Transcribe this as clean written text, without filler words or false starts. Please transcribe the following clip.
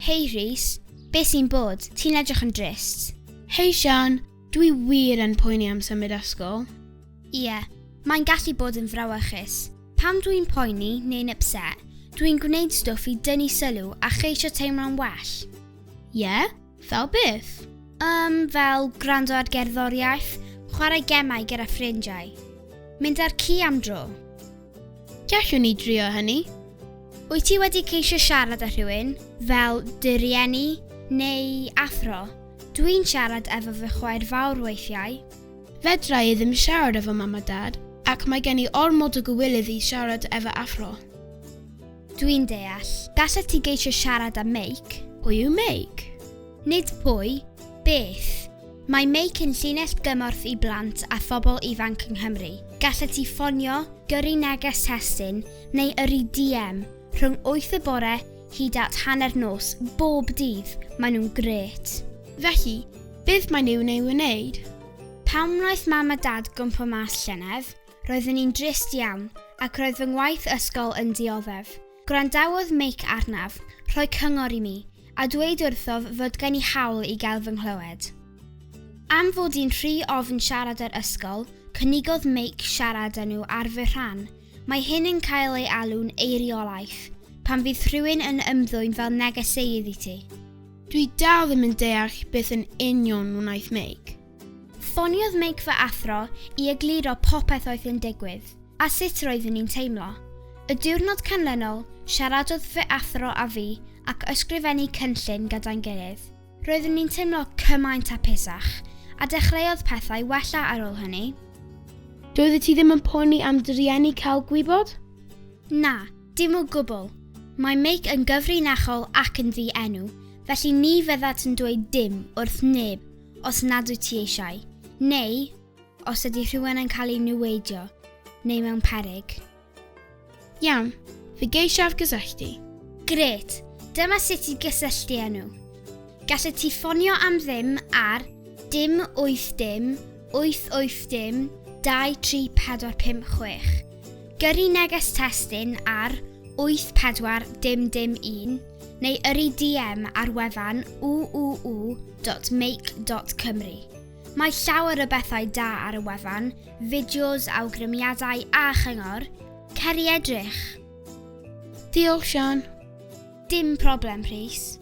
Hei Rhys, be sy'n bod? Ti'n edrych yn drist. Hei Sian, dwi wir yn poeni am symud ysgol. Ie, mae'n gallu bod yn frawychus. Pan dwi'n poeni neu'n upset, dwi'n gwneud stwff i dynnu sylw a cheisio teimlo'n well. Ie? Fel beth? Fel gwrando ar gerddoriaeth, chwarae gemau gyda ffrindiau. Mynd â'r ci am dro. Gallwn ni drio hynny. Wyt ti wedi ceisio siarad â rhywun, fel dy rieni neu athro? Dwi'n siarad efo fy chwaer fawr weithiau. Fedra i ddim siarad efo mam a dad, ac mae gen i ormod o gywilydd i siarad efo athro. Dwi'n deall. Gallet ti geisio siarad â Meic? Pwy yw Meic? Nid pwy, beth. Mae Meic yn llinell gymorth i blant a phobl ifanc yng Nghymru. Gallet ti ffonio, gyrru neges testun neu yrru DM rhwng 8 y bore hyd at hanner nos, bob dydd. Maen nhw'n grêt. Felly, beth maen nhw'n ei wneud? Pan wnaeth mam a dad gwmpo mas llynedd, roeddwn i'n drist iawn ac roedd fy ngwaith ysgol yn dioddef. Gwrandawodd Meic arnaf, rhoi cyngor i mi, a dweud wrthof fod gen i hawl i gael fy nghlywed. Am fod i'n rhy ofn siarad â'r ysgol, cynigodd Meic siarad â nhw ar fy rhan. Mae hyn yn cael ei alw'n eiriolaeth, pan fydd rhywun yn ymddwyn fel negeseudd i ti. Dwi dal ddim yn deall beth yn union wnaeth Meic. Ffoniodd Meic fy athro i egluro popeth oedd yn digwydd, a sut roeddwn i'n teimlo. Y diwrnod canlynol, siaradodd fy athro â fi ac ysgrifennu cynllun gyda'n gilydd. Roeddwn i'n teimlo cymaint hapusach, a dechreuodd pethau wella ar ôl hynny. Doeddet ti ddim yn poeni am dy rieni cael gwybod? Na, dim o gwbl. Mae Meic yn gyfrinachol ac yn ddi-enw, felly ni fyddat yn dweud dim wrth neb os nad wyt ti eisiau, neu os ydy rhywun yn cael ei niweidio neu mewn peryg. Iawn, fe geisiaf gysylltu. Grêt! Dyma sut i gysylltu â nhw. Gallet ti ffonio am ddim ar dim 8 dim 8 8 dim 2 3 4 5 6. Gyrru neges testun ar 8 4 dim dim 1 neu yrru DM ar wefan www.meic.cymru. Mae llawer o bethau da ar y wefan, fideos, awgrymiadau a chyngor. Cer i edrych. Diolch, Sian. Dim problem, Rhys.